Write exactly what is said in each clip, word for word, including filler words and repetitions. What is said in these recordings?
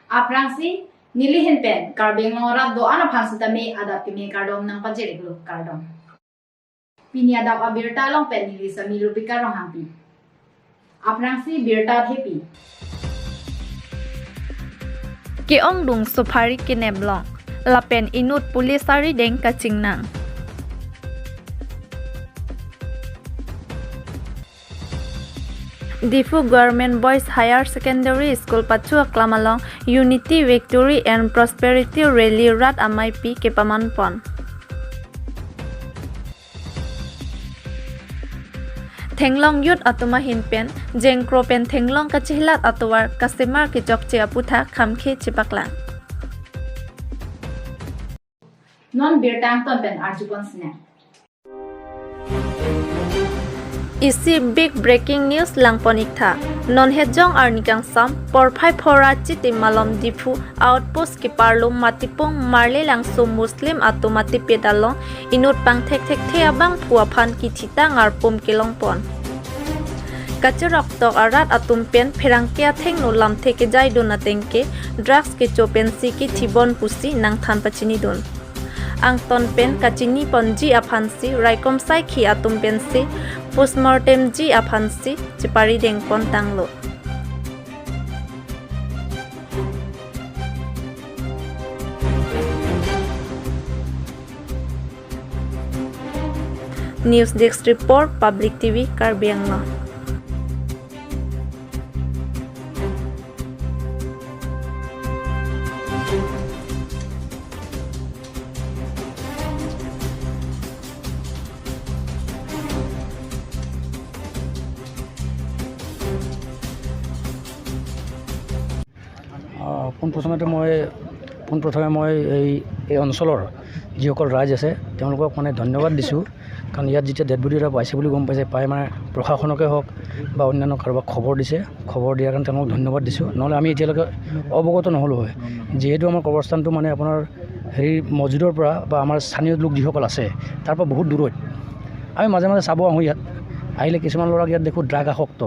Aphrangsi neli ahin pen Karbi Anglong arat do-an aphan sitame adap kimi kardom nangpajir-iklo, kardom. Pini adap abirta along pen neli Sami Lupika Ronghangpi. Aphrangsi birta thepi. Ke-ongdung suphari kenep long, lapen inut police arideng kachingnang. Diphu Government Boys Higher Secondary School pachu aklam along Unity, Victory and Prosperity Rally rat ameipi kepaman pon. Thenglong youth atum ahin pen jengkro pen thenglong kachehilat atovar kasemar kechokche aputhak khamkhe chepaklang. Non birta angton pen arjupon sinang. Isi big breaking news langpon-iktha. Non hejong arni kangsam porphai phora Chitim malom Diphu outpost keparlo Matipung Marlelangso Muslim atum atipet along inut pangthek thekthe abangphu aphan kithitang arpum kelongpon. Kacheroktok arat atum pen pherangke athengno lamthe kejaidun atengke drugs kecho pensi kithibon pusi nangthan pachinidun. Angton pen kachiniponji aphansi raikom saikhi atum pensi postmortemji aphansi cheparidengpon tanglo. News Desk Report, Public T V, Karbi Anglong. আহ, পোনপ্ৰথমতে মই, পোনপ্ৰথমে মই এই, এই অঞ্চলৰ যিসকল ৰাইজ আছে, তেওঁলোকক মানে ধন্যবাদ দিছোঁ। কাৰণ ইয়াত যেতিয়া ডেড বডি এটা পাইছে বুলি গম পাইছে, পাই মানে প্ৰশাসনকে হওক বা অন্যান্য কাৰোবাক খবৰ দিছে, খবৰ দিয়াৰ কাৰণে তেওঁলোকক ধন্যবাদ দিছোঁ। নহ'লে আমি এতিয়ালৈকে অৱগত নহ'লোঁ হয়। যিহেতু আমাৰ কবৰস্থানটো মানে আপোনাৰ হেৰি মছজিদৰ পৰা বা আমাৰ স্থানীয় লোক যিসকল আছে, তাৰ পৰা বহুত দূৰৈত। আমি মাজে মাজে চাব আহোঁ ইয়াত। আহিলে কিছুমান ল'ৰাক ইয়াত দেখোঁ ড্ৰাগ আসক্ত,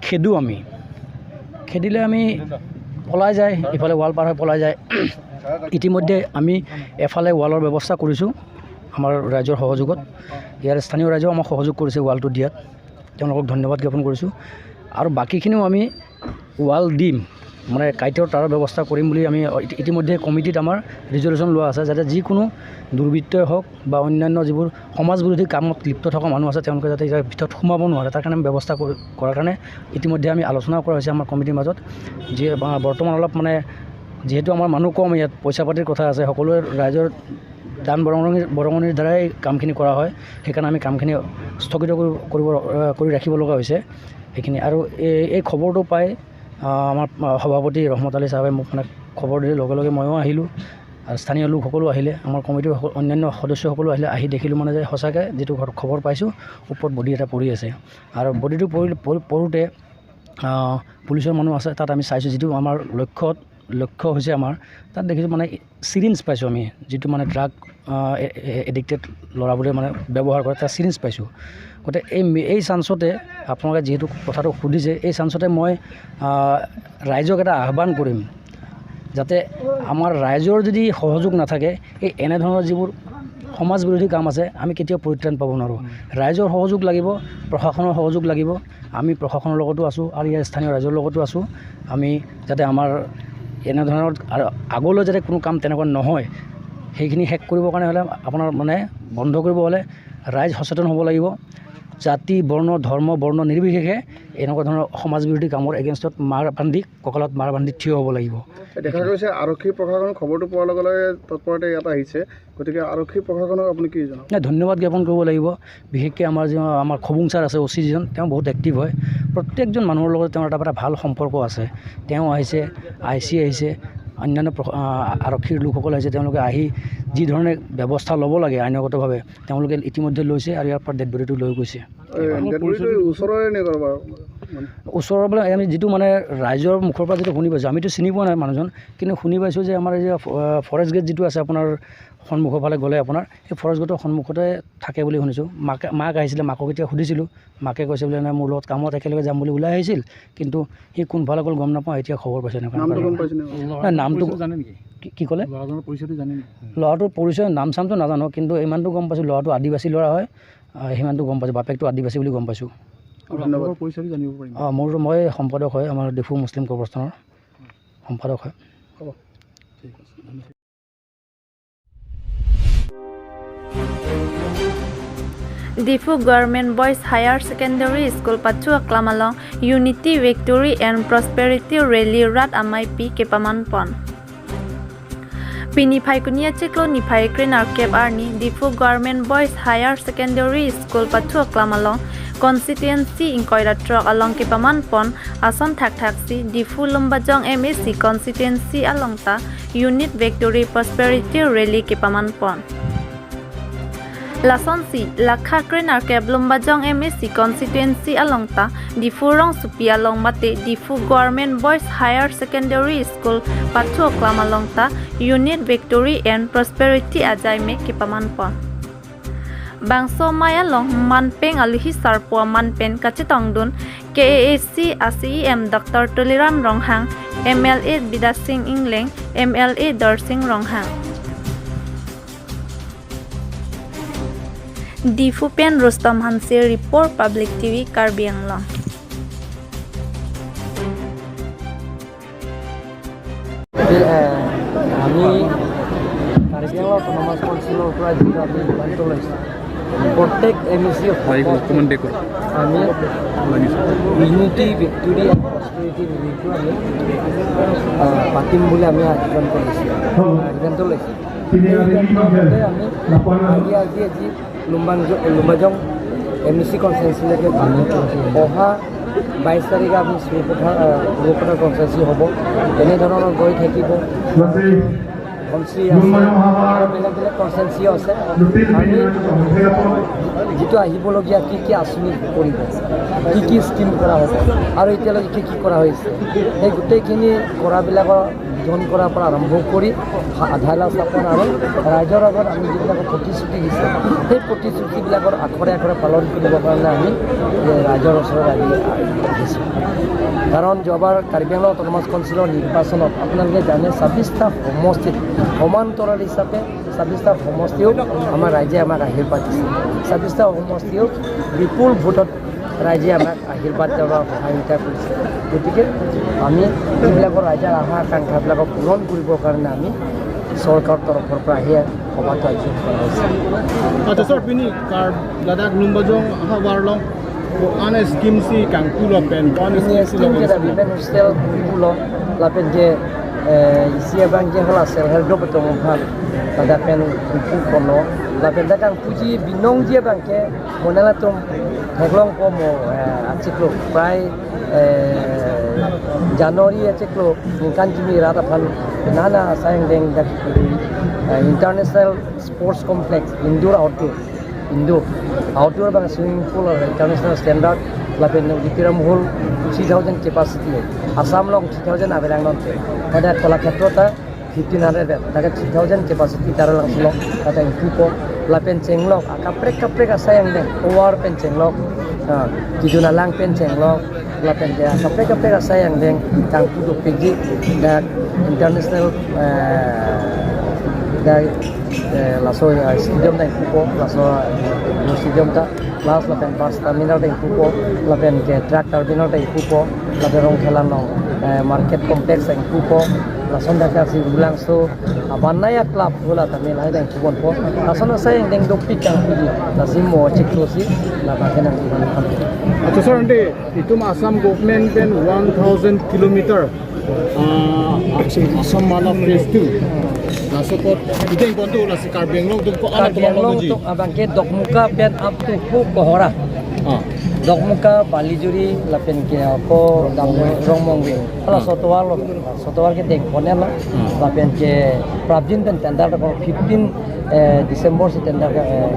খেদো আমি। খেদিলে আমি পলাই যায়, ইফালে ৱাল পাৰ হৈ পলাই যায়। ইতিমধ্যে আমি এফালে ৱালৰ ব্যৱস্থা কৰিছোঁ আমাৰ ৰাইজৰ সহযোগত। ইয়াৰ স্থানীয় ৰাইজেও আমাক সহযোগ কৰিছে ৱালটো দিয়াত, তেওঁলোকক ধন্যবাদ জ্ঞাপন কৰিছোঁ। আৰু বাকীখিনিও আমি ৱাল দিম, মানে কাৰেণ্টৰ তাৰৰ ব্যৱস্থা কৰিম বুলি আমি ইতি-, ইতিমধ্যে কমিটিত আমাৰ ৰিজলিউশ্যন লোৱা আছে, যাতে যিকোনো দুৰ্বৃত্তই হওক বা অন্যান্য যিবোৰ সমাজ বিৰোধী কামত লিপ্ত থকা মানুহ আছে, তেওঁলোকে যাতে ইয়াৰ ভিতৰত সোমাব নোৱাৰে, তাৰ কাৰণে আমি ব্যৱস্থা কৰি, কৰাৰ কাৰণে ইতিমধ্যে আমি আলোচনা কৰা হৈছে আমাৰ কমিটিৰ মাজত। যি, আ, বৰ্তমান অলপ মানে যিহেতু আমাৰ মানুহ কম, ইয়াত পইচা পাতিৰ কথা আছে, সকলোৱে ৰাইজৰ দান বৰঙণি, বৰঙণিৰ দ্বাৰাই কামখিনি কৰা হয়, সেইকাৰণে আমি কামখিনি স্থগিত কৰি, কৰিব, আ, কৰি ৰাখিব লগা হৈছে সেইখিনি। আৰু এই, এই খবৰটো পাই, আ, আমাৰ, আ, সভাপতি ৰহমত আলী চাহাবে মোক মানে খবৰ দিলে, লগে লগে ময়ো আহিলোঁ। আৰু স্থানীয় লোকসকলো আহিলে, আমাৰ কমিটিৰ সকলো, অন্যান্য সদস্যসকলো আহিলে, আহি দেখিলোঁ মানে যে সঁচাকৈ যিটো ঘৰ-, খবৰ পাইছোঁ, ওপৰত বডি এটা পৰি আছে। আৰু বডিটো পৰি, পৰি, পৰোঁতে, আহ, পুলিচৰ মানুহ আছে, তাত আমি চাইছোঁ, যিটো আমাৰ লক্ষ্যত, লক্ষ্য হৈছে আমাৰ, তাত দেখিছোঁ মানে চিৰিঞ্জ পাইছোঁ আমি, যিটো মানে ড্ৰাগ, আহ, এ-, এ-, এডিক্টেড ল'ৰাবোৰে মানে ব্যৱহাৰ কৰে, তাত চিৰিঞ্জ পাইছোঁ। গতিকে এই মি-, এই চান্সতে আপোনালোকে যিহেতু কথাটো সুধিছে, এই চান্সতে মই, আহ, ৰাইজক এটা আহ্বান কৰিম, যাতে আমাৰ ৰাইজৰ যদি সহযোগ নাথাকে, এই এনেধৰণৰ যিবোৰ সমাজ বিৰোধী কাম আছে, আমি কেতিয়াও পৰিত্ৰাণ পাব নোৱাৰোঁ। ৰাইজৰ সহযোগ লাগিব, প্ৰশাসনৰ সহযোগ লাগিব। আমি প্ৰশাসনৰ লগতো আছোঁ আৰু ইয়াৰ স্থানীয় ৰাইজৰ লগতো আছোঁ। আমি যাতে আমাৰ এনেধৰণৰ আৰু আগলৈ যাতে কোনো কাম তেনেকুৱা নহয়, সেইখিনি শেষ কৰিবৰ কাৰণে হ'লে, আপোনাৰ মানে বন্ধ কৰিব হ'লে ৰাইজ সচেতন হ'ব লাগিব। জাতি, বৰ্ণ, ধৰ্ম, বৰ্ণ নিৰ্বিশেষে এনেকুৱা ধৰণৰ সমাজ বিৰোধী কামৰ এগেইনষ্টত মাৰ বান্ধি, কঁকালত মাৰ বান্ধি থিয় হ'ব লাগিব। দেখা গৈছে আৰক্ষী প্ৰশাসনৰ খবৰটো পোৱাৰ লগে লগে তৎপৰতে ইয়াত আহিছে, গতিকে আৰক্ষী প্ৰশাসনক আপুনি কি জনাব? নাই, ধন্যবাদ জ্ঞাপন কৰিব লাগিব। বিশেষকৈ আমাৰ যি, আমাৰ খবুং ছাৰ আছে, অ' চি যিজন, তেওঁ বহুত এক্টিভ হয়। প্ৰত্যেকজন মানুহৰ লগত তেওঁৰ এটা, এটা ভাল সম্পৰ্ক আছে। তেওঁ আহিছে, আই চি আহিছে, অন্যান্য প্ৰশ-, আ, আৰক্ষীৰ লোকসকল আহিছে, তেওঁলোকে আহি যি ধৰণে ব্যৱস্থা ল'ব লাগে আইনগতভাৱে, তেওঁলোকে ইতিমধ্যে লৈছে আৰু ইয়াৰ পৰা ডেড বডিটো লৈ গৈছে। এই ডেড বডিটো ওচৰৰে নে কাৰোবাৰ? ওচৰৰ বোলে আমি যিটো মানে ৰাইজৰ মুখৰ পৰা যিটো শুনি পাইছোঁ, আমিতো চিনি পোৱা নাই মানুহজন, কিন্তু শুনি পাইছোঁ যে আমাৰ এই যে ফ-, আহ, ফৰেষ্ট গেট যিটো আছে আপোনাৰ সন্মুখৰ ফালে গ'লে আপোনাৰ সেই ফৰেষ্ট গেটৰ সন্মুখতে থাকে বুলি শুনিছোঁ। মাকে, মাক আহিছিলে, মাকক এতিয়া সুধিছিলোঁ, মাকে কৈছে বোলে নাই, মোৰ লগত কামত একেলগে যাম বুলি ওলাই আহিছিল, কিন্তু সি কোনফালে গ'ল গম নাপাওঁ, এতিয়া খবৰ পাইছোঁ এনেকুৱা। নামটো গম পাইছে নে? নাই, নামটো পৰিচয়টো জানে নেকি? কি, কি ক'লে? ল'ৰাজনৰ পৰিচয়টো জানে নেকি? ল'ৰাটোৰ পৰিচয়, নাম চামটো নাজানো, কিন্তু ইমানটো গম পাইছোঁ, ল'ৰাটো আদিবাসী ল'ৰা হয়। আহ, সিমানটো গম পাইছোঁ, বাপেকটো আদিবাসী বুলি গম পাইছোঁ। আৰু ধন্যবাদ। আপোনালোকৰ পৰিচয়টো জানিব পাৰিম? অ, মোৰ, মই সম্পাদক হয়, আমাৰ ডিফু মুছলিম কৰ্মস্থানৰ সম্পাদক হয়। হ'ব, ঠিক আছে, ধন্যবাদ। Diphu Government Boys Higher Secondary School pachu aklam along Unity, Victory and Prosperity Rally rat amei pi kepaman pon. Pini Phaikuni achiklo niphai kre-nerkep arni Diphu Government Boys Higher Secondary School pachu aklam along constituency ingkoi ra throk along kepaman pon ason thakthak si Diphu Lumbajong M A C constituency along ta Unity, Victory, Prosperity Rally kepaman pon. Lasonsi, lakha kre-nerkep Lumbajong M A C constituency along ta, Diphu rongsopi along mate Diphu Government Boys Higher Secondary School pachu aklam along ta, Unity, Victory and Prosperity ajai me kepaman pon. Bangso amei along manpeng aluhi sarpo aman pen kachetongdun K A A C a C E M Doctor Tuliram Ronghang, M L A Bidya Sing Engleng, M L A Darsing Ronghang. Diphu pen Rustom Hanse report, Public T V Karbi Anglong. যে, এ, আমি কাৰ্বি আংলং অট'নমাছ কাউন্সিলৰ পৰা যিটো আমি সিদ্ধান্ত লৈছোঁ, প্ৰত্যেক M E চি হয়, অকণমান বেগ কৰক। আমি ইউনিটি, ভিক্টৰী এণ্ড প্ৰস্পেৰিটি ৰেলীটো আমি, আ, পাতিম বুলি আমি আয়োজন কৰিছোঁ, সিদ্ধান্ত লৈছোঁ। এই সিদ্ধান্ত মতে আমি আজি, আজি, আজি লুম্বাং-, লুম্বাজং এম ই চি কনষ্টিটুৱেঞ্চিলৈকে পাম। অহা বাইছ তাৰিখে আমি চুৰপথাৰ, আহ, চুৰপথাৰ কনষ্টিটুৱেঞ্চি হ'ব। এনেধৰণৰ গৈ থাকিব। ধনশিৰি আছে, আৰু বেলেগ বেলেগ কনষ্টিটুৱেঞ্চিও আছে। আমি যিটো আহিবলগীয়া কি কি আঁচনি কৰিব, কি কি স্কিম কৰা হ'ব আৰু এতিয়ালৈকে কি কি কৰা হৈছে, সেই গোটেইখিনি কৰাবিলাকৰ বিধন কৰাৰ পৰা আৰম্ভ কৰি ভা-, আধাৰশিলা স্থাপন আৰু ৰাইজৰ আগত আমি যিবিলাক প্ৰতিশ্ৰুতি দিছোঁ, সেই প্ৰতিশ্ৰুতিবিলাকৰ আখৰে আখৰে পালন কৰিবৰ কাৰণে আমি, এ, ৰাইজৰ ওচৰত আজি আহিছোঁ। কাৰণ যোৱাবাৰ কাৰ্বি আংলং অট'নমাছ কাউন্সিলৰ নিৰ্বাচনত আপোনালোকে জানে, ছাব্বিছটা সমষ্টিত সমান্তৰাল হিচাপে ছাব্বিছটা সমষ্টিও আমাৰ ৰাইজে আমাক আশীৰ্বাদ দিছে। ছাব্বিছটা সমষ্টিও বিপুল ভোটত ৰাইজে আমাক আশীৰ্বাদ আৰু সহায়িকা কৰিছে। গতিকে আমি যিবিলাকৰ ৰাইজৰ আশা আকাংক্ষাবিলাকক পূৰণ কৰিবৰ কাৰণে আমি চৰকাৰৰ তৰফৰ পৰা আহি সভাটো আয়োজন কৰা হৈছে। Acha sir, pini kar ladak Lumbajong havar along ko-an scheme si kangpulo pen, ko-an scheme si lo? Scheme ke lapen hostel kangpulo, lapen ke, eh, isi abang ke hala self help group atum aphan ladak pen kangpu ponlo, lapen dak kangpuji binongji abang ke monit atum theklongpo mo, eh, achiklo prai, eh, January achiklo ningkan kimi rat aphan nana asai angdeng dak, eh, International Sports Complex, indoor outdoor, indoor, outdoor abang swimming pool or international standard, lapen auditorium hall three thousand capacity, Assam along three thousand abelang non te. Pada Kalakshetra ta fifteen hundred bed, dak three thousand capacity Taralangso along, dak ingpupo, lapen chenglok, akaprek kaprek asai angdeng, tovar pen chenglok, ah, Kijun Alang pen chenglok, lapen ke akaprek kaprek asai angdeng kangpu dopikji, dak international, eh, dak, eh, laso, eh, stadium ta ingpupo, laso, eh, stadium ta, plus lapen bus terminal ta ingpupo, lapen ke truck terminal ta ingpupo, lapen Rongkhela along, eh, market complex ta ingpupo, lason dak si Rulangso, Abanaya Club hula tame lahai ta ingpu ponpo, lason asai angdeng dopik kangpuji, lasi mo chiklo si, la bangke nangpu ponpo. Acha sir, ante itum Assam government pen one thousand kilometer, ah, Assam Mala phase two. Laso apot ideng pontu lasi Karbi Anglong atum ko-an Karbi atum Anglong amuji? Atum abang ke Dokmoka pen up to hu Kohora. Ah. Dokmoka, Balijuri, lapen ke ako Damrong Mongve. Hala Ah. Sotovar lo, Sotovar ke deng ponlo. Ah. Lapen ke prapjin pen tender ko fifteen, eh, December si tender ke, eh,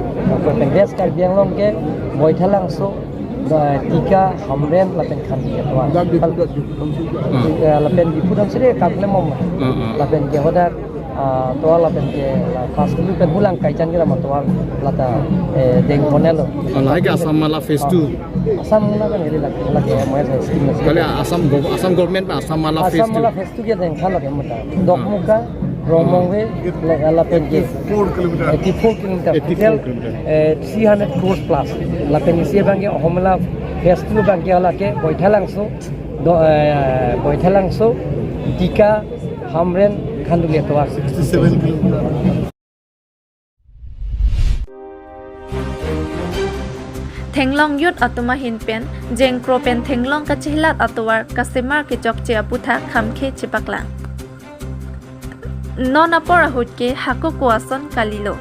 ko pen West Karbi Anglong ke Baithalangso, Eh, Tika, Hamren lapen Khanduli atovar. Dak Diphu, dak Diphu Township. Hmm. Eh, lapen Diphu Township ke kaklem om. Hmm, hmm. Lapen ke hodak, ah, tovar lapen ke la first lu pen hulang kaijan ke lama tovar lata, eh, deng ponelo. Oh, lahai ke Assam Mala phase two. Assam Mala kan iri lagi, lagi M O S scheme. Kali Assam gov-, Assam government pen Assam Mala phase Assam two. Mala phase two ke deng khala ke mata. Dokmoka, Rongmongve, la, lapen ke Four kilometer. Eighty-four kilometer. Eighty-four kilometer. Eh, three hundred crores plus. Lapen isi abang ke Assam Mala phase two abang ke hala ke Baithalangso, do, eh, Baithalangso, Tika, Hamren, Khanduli atovar. Sixty-seven kilometer. Thenglong Youth atum ahin pen Jengkro pen Thenglong kachehilat atovar kasemar kechokche aputhak khamkhe chepaklang. Non apor ahut ke hako ko ason kalilo.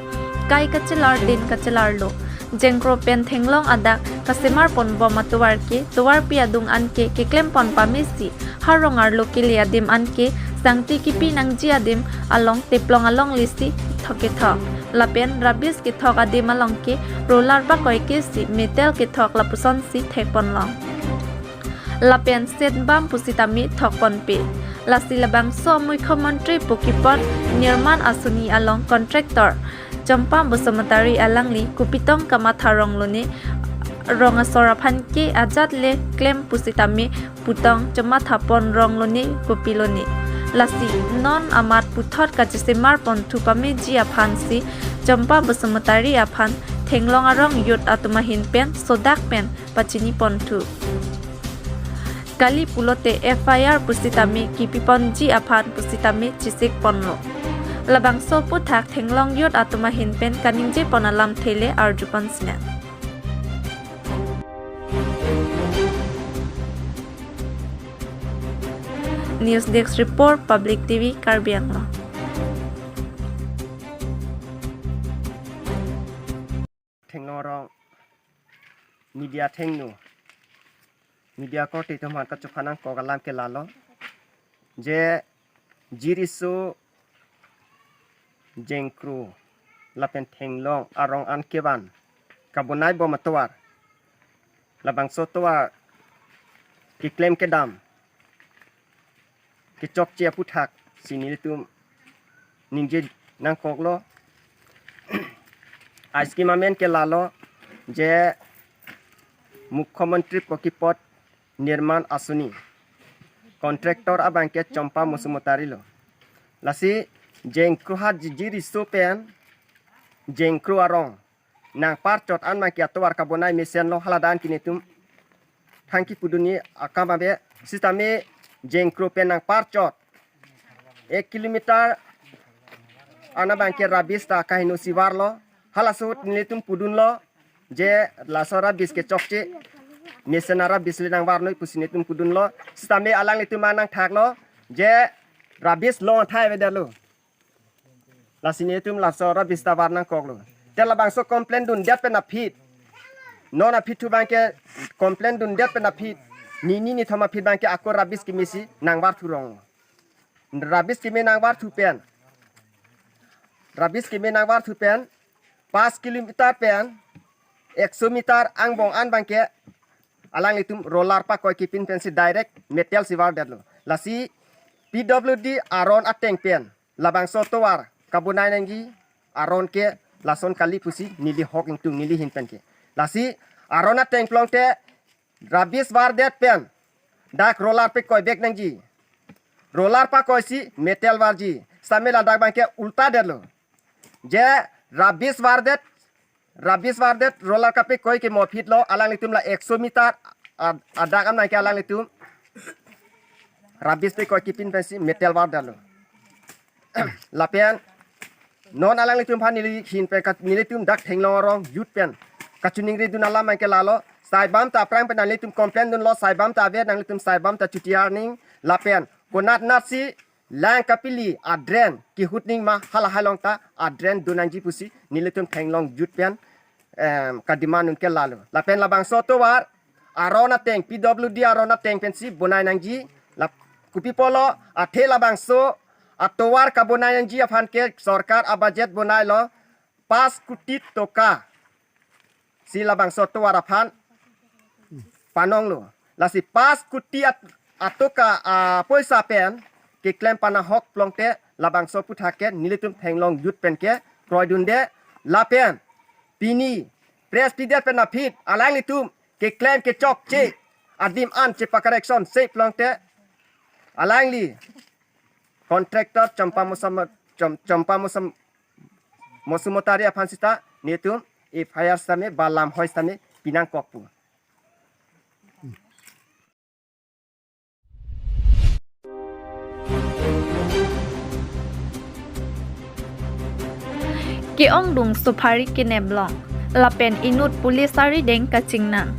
Kai kachelar din kachelarlo. Jengkro pen Thenglong adak kasemar ponbom atovar ke tovarpi adung an ke keklem pon pamesi, ha rong arlo kele adim an ke sangti kipi nangji adim along teplong along lesi thok kethok. Lapen rubbish kethok adim along ke roller pakoi kesi metal kethok lapusonsi thek ponlong. Lapen setbam pusitame thok ponpe. Lasi labangso Mukhyamantri Pokipot Nirman Asoni along contractor Chompa Basumatari alangli kopitong kamatha rong lone, rong asor aphan ke ajat le klem pusitame putong chomatha pon rong lone kopi lone. Lasi non amat puthot kachesemar ponthu pameji aphansi Chompa Basumatari aphan Thenglong arong youth atum ahin pen sodak pen pachini ponthu. Kali pulote F I R pusitame kipi ponji aphan pusitame chisik ponlo. Labangso aputhak Thenglong youth atum ahin pen kaningje pon alamthe le arju pon sinang. News Desk Report, Public T V, Karbi Anglong. Thenglong arong media athengno, media korte atum aphan kachephan nangkok alam ke lalo, je jiriso Jengkro lapen Thenglong arong an kevan kabonai bom atovar, labangso atovar keklem kedam kechokche aputhak si nelitum ningje nangkoklo. A-scheme amen ke lalo, je Mukhyamantri Pokipot Nirman Asoni, contractor abang ke Chompa Basumatari lo. Lasi Jengkro ha jiji riso pen Jengkro arong nangparchot an abang ke atovar kabonai mesenlo, haladak an ke nelitum thangki pudunji akam abe. Sitame Jengkro pen nangparchot ek kilometer an abang ke rubbish ta kaheno si varlo. Halaso ahut nelitum pudunlo, je laso rubbish kechokche mesen a-rubbish le nangvarnoi pusi nelitum pudunlo. Sitame alanglitum nangthaklo, je rubbish long athai avedetlo. Lasi nelitum laso rubbish ta var nangkoklo. Te labangso complaint dundet pen aphi, non aphi thu abang ke complaint dundet pen aphi, nini nithom aphi abang ke ako rubbish kemesi nangvarthu rong. Rubbish keme nangvarthu pen, rubbish keme nangvarthu pen, pas kilometer pen ekso meter angbong an abang ke alanglitum roller pakoi kepin pensi direct metal si vardetlo. Lasi P W D aron ateng pen labangso atovar kabonai nangji aron ke lason kali pusi neli hok ingtung, neli ahin pen ke. Lasi aron ateng plongte rubbish vardet pen dak roller pakoi bek nangji. Roller pakoi si metal varji. Sitame ladak abang ke ulta detlo. Je rubbish vardet, rubbish vardet roller kapakoi ke mo aphi lo, alanglitum la ekso meter ad-, adak an abang ke alanglitum rubbish pakoi kepin pensi metal vardetlo. Lapen non alanglitum aphan neli ahin pen kat-, nelitum dak Thenglong arong youth pen kachiningri dun alam abang ke lalo, saibam ta aphrang pen nanglitum complaint dunlo, saibam ta ave, nanglitum saibam ta chuti arning, lapen konat natsi lang kapili a-drain kehut ning ma, halahai along ta a-drain dun nangji pusi nelitum Thenglong youth pen, em, kademand un ke lalo. Lapen labangso atovar aron ateng, P W D aron ateng pensi bonai nangji. Lap-, kopi pulo, athe labangso atovar kabonai nangji aphan ke sorkar a-budget bonailo pas koti toka. Si labangso atovar aphan panonglo. Lasi pas kuti at-, atoka, ah, poisa pen keklem panahok plongte labangso aputhak ke nelitum theklong jut pen ke kroidunde lapen pini press pidet pen aphi alanglitum keklem kechokche adim an chepa-correction se plongte alangli contractor Chompa Mosam-, Chom-, Chompa Mosam-, Mosumotari aphan sita nelitum F I R sitame ba lamhoi sitame pinangkokpo. Ke-ongdung suphari kenep long, lapen inut police arideng kachingnang.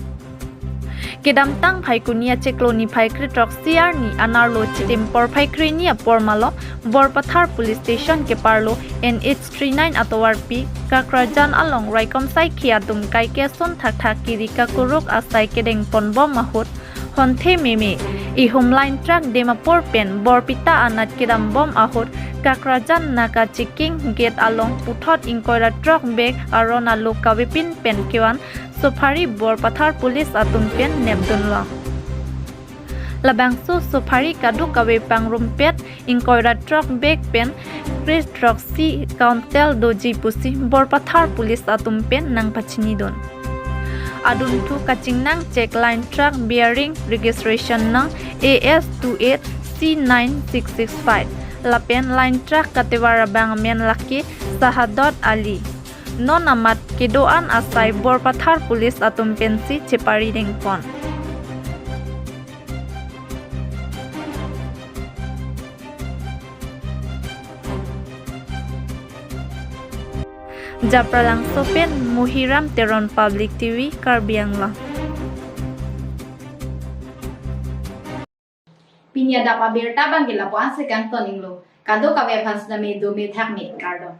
Kedamtang Phaikuni achiklo niphai krethrok C R ni anerlo chitim porphai krehini apor malom Borpathar Police Station keparlo N H three nine atovarpi Kakrajan along raikom saikhi atum kaike sun thakthak kiri kakuruk asai kedeng ponbom ahut honthe meme ihum line truck dem apor pen Borpeta anat kedambom ahut Kakrajan Naka checking gate along puthot ingkoi ra throk bag aron alo kavepin pen kevan suphari Borpathar Police atum pen nepdunlo. Labangso suphari kadokave pangrumpet ingkoi ra throk bag pen krethrok isi quintal doji pusi Borpathar Police atum pen nangpachinidun. Adunthu kachingnang check line truck bearing registration nang A S two eight C nine six six five lapen line truck katevar abang amen lake Sahadot Ali. Non amat kedo-an asai Borpathar Police atum pensi cheparidengpon. Japralangso pen Muhiram Teron Public T V Karbi Anglong. Pini adap abirta abangke lapu-an si kangton-inglo. Kadokave aphan sitame dome thakme, kardom.